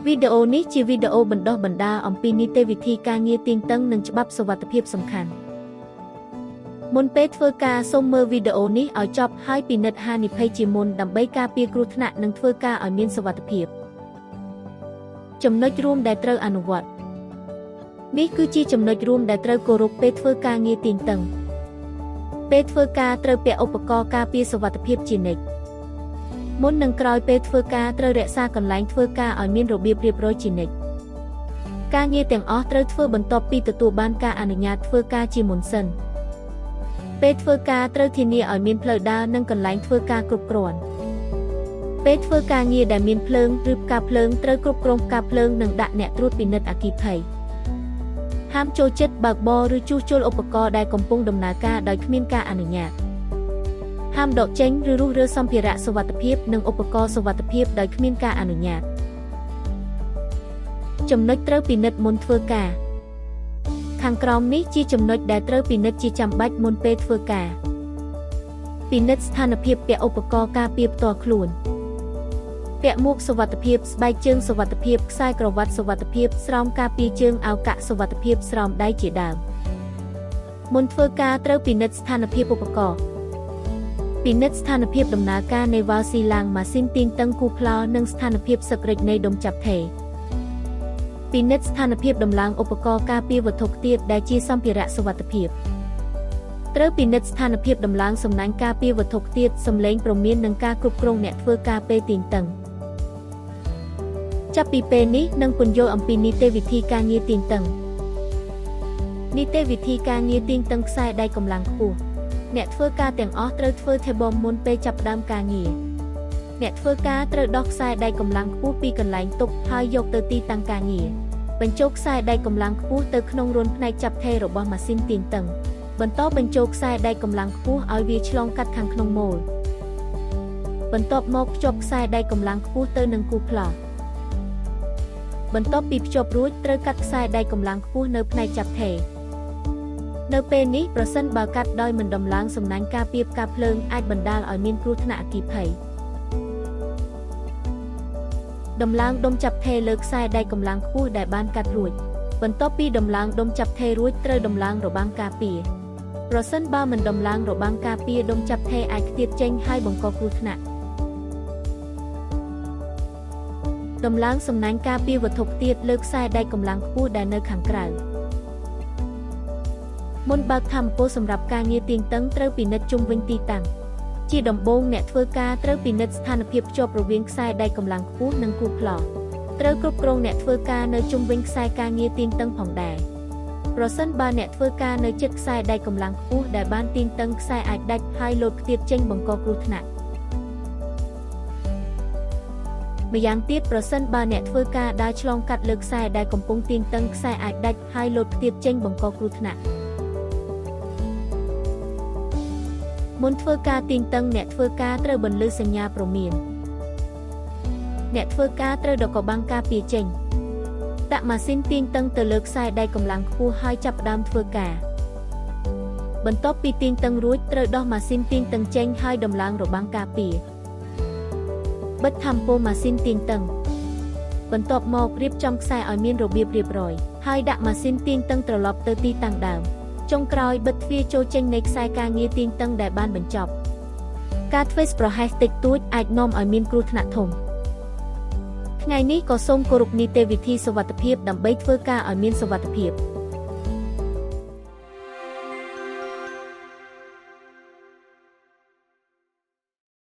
វីដេអូនេះជាវីដេអូបណ្ដុះបណ្ដាលអំពីនីតិវិធីការងារទៀងតឹងនិងច្បាប់សុវត្ថិភាពសំខាន់មុនពេលធ្វើការសូមមើលវីដេអូនេះឲ្យចប់ហើយពិនិត្យហានិភ័យជាមុនដើម្បីការពារគ្រោះថ្នាក់និងធ្វើការឲ្យមានសុវត្ថិភាពចំណុចរួមដែលត្រូវអនុវត្តនេះគឺជាចំណុចរួមដែលត្រូវគោរពពេលធ្វើការងារទៀងតឹងពេលធ្វើការត្រូវពាក់ឧបករណ៍ការពារសុវត្ថិភាពជានិច្ចមុននិងក្រោយពេលធ្វើការត្រូវរក្សាកន្លែងធ្វើការឲ្យមានរបៀបរៀបរយជានិច្ចការងារទាំងអស់ត្រូវធ្វើបន្ទាប់ពីទទួលបានការអនុញ្ញាតធ្វើការជាមុនសិនពេលធ្វើការត្រូវធានាឲ្យមានផ្លូវដើរនិងកន្លែងធ្វើការគ្រប់គ្រាន់ពេលធ្វើការងារដែលមានភ្លើងឬផ្កាភ្លើងត្រូវគ្រប់គ្រងផ្កាភ្លើងនិងដាក់អ្នកត្រួតពិនិត្យអគ្គិភ័យហាមចូលចិត្តបើកបរឬជួសជុលឧបករណ៍ដែលកំពុងដំណើរការដោយគ្មានការអនុញ្ញាតហាមដកចេញឬរុះរើសម្ភារៈសុវត្ថិភាពនិងឧបករណ៍សុវត្ថិភាពដោយគ្មានការអនុញ្ញាតចំណុចត្រូវពិនិត្យមុនធ្វើការខាងក្រោមនេះជាចំណុចដែលត្រូវពិនិត្យជាចាំបាច់មុនពេលធ្វើការពិនិត្យស្ថានភាពពាក់ឧបករណ៍ការពារផ្ទាល់ខ្លួនពាក់មួកសុវត្ថិភាពស្បែកជើងសុវត្ថិភាពខ្សែក្រវ៉ាត់សុវត្ថិភាពស្រោមការពារជើងអាវកាក់សុវត្ថិភាពស្រោមដៃជាដើមមុនធ្វើការត្រូវពិនិត្យស្ថានភាពឧបករណ៍ពិនិត្យស្ថានភាពដំណើរការនៃវ៉ាល់ស៊ីឡាំងម៉ាស៊ីនទាញតឹងគូផ្លោនិងស្ថានភាពសឹករិចនៃដុំចាប់ថេពិនិត្យស្ថានភាពដំឡើងឧបករណ៍ការពារវត្ថុខ្ទាតដែលជាសម្ភារៈសុវត្ថិភាពត្រូវពិនិត្យស្ថានភាពដំឡើងសំណាញ់ការពារវត្ថុខ្ទាតសំឡេងព្រមាននិងការគ្រប់គ្រងអ្នកធ្វើការពេលទាញតឹងចាប់ពីពេលនេះនឹងពន្យល់អំពីនីតិវិធីការងារទាញតឹងនីតិវិធីការងារទាញតឹងខ្សែដែកកម្លាំងខ្ពស់អ្នកធ្វើការទាំងអស់ត្រូវធ្វើ test មុនពេលចាប់ផ្ដើមការងារអ្នកធ្វើការត្រូវដោះខ្សែដែកកម្លាំងខ្ពស់ពីកន្លែងទុកហើយយកទៅទីតាំងការងារបញ្ចូលខ្សែដែកកម្លាំងខ្ពស់ទៅក្នុងរន្ធផ្នែកចាប់ថេរបស់ម៉ាស៊ីនទាញតឹងបន្តបញ្ចូលខ្សែដែកកម្លាំងខ្ពស់ឲ្យវាឆ្លងកាត់ខាងក្នុងម៉ូលបន្ទាប់មកភ្ជាប់ខ្សែដែកកម្លាំងខ្ពស់ទៅនឹងគូផ្លោបន្ទាប់ពីភ្ជាប់រួចត្រូវកាត់ខ្សែដែកកម្លាំងខ្ពស់នៅផ្នែកចាប់ថេនៅពេលនេះប្រសិនបើកាត់ដោយមិនដំឡើងសំណាញ់ការពារផ្កាភ្លើងអាចបណ្ដាលឲ្យមានគ្រោះថ្នាក់អគ្គិភ័យដំឡើងដុំចាប់ថេលើខ្សែដែកកម្លាំងខ្ពស់ដែលបានកាត់រួចបន្ទាប់ពីដំឡើងដុំចាប់ថេរួចត្រូវដំឡើងរបាំងការពារប្រសិនបើមិនដំឡើងរបាំងការពារដុំចាប់ថេអាចខ្ទាតចេញហើយបង្កគ្រោះថ្នាក់ដំឡើងសំណាញ់ការពារវត្ថុខ្ទាតលើខ្សែដែកកម្លាំងខ្ពស់ដែលនៅខាងក្រៅមុនបើកថាមពលសម្រាប់ការងារទៀងតឹងត្រូវពិនិត្យជុំវិញទីតាំងជាដំបូងអ្នកធ្វើការត្រូវពិនិត្យស្ថានភាពភ្ជាប់រវាងខ្សែដែកកម្លាំងខ្ពស់និងគូផ្លោត្រូវគ្រប់គ្រងអ្នកធ្វើការនៅជុំវិញខ្សែការងារទៀងតឹងផងដែរប្រសិនបើអ្នកធ្វើការនៅជិតខ្សែដែកកម្លាំងខ្ពស់ដែលបានទៀងតឹងខ្សែអាចដាច់ហើយលោតខ្ទាតចេញបង្កគ្រោះថ្នាក់ម្យ៉ាងទៀតប្រសិនបើអ្នកធ្វើការដើរឆ្លងកាត់លើខ្សែដែលកំពុងទៀងតឹងខ្សែអាចដាច់ហើយលោតខ្ទាតចេញបង្កគ្រោះថ្នាក់មុនធ្វើការទៀងតឹងអ្នកធ្វើការត្រូវបន្លឺសញ្ញាព្រមានអ្នកធ្វើការត្រូវដកបាំងការពារចេញដាក់ម៉ាស៊ីនទាញតឹងទៅលើខ្សែដែកកម្លាំងខ្ពស់ហើយចាប់ផ្ដើមធ្វើការបន្ទាប់ពីទាញតឹងរួចត្រូវដោះម៉ាស៊ីនទាញតឹងចេញហើយដំឡើងរបាំងការពារបិទថាមពលម៉ាស៊ីនទាញតឹងបន្ទាប់មករៀបចំខ្សែឲ្យមានរបៀបរៀបរយហើយដាក់ម៉ាស៊ីនទាញតឹងត្រឡប់ទៅទីតាំងដើមចុងក្រោយបិទទ្វារចូលចេញនៃខ្សែការងារទាញតឹងដែលបានបញ្ចប់ការធ្វេសប្រហែសតិចតួចអាចនាំឲ្យមានគ្រោះថ្នាក់ធំថ្ងៃនេះក៏សូមគោរពនីតិវិធីសុវត្ថិភាពដើម្បីធ្វើការឲ្យមានសុវត្ថិភាព។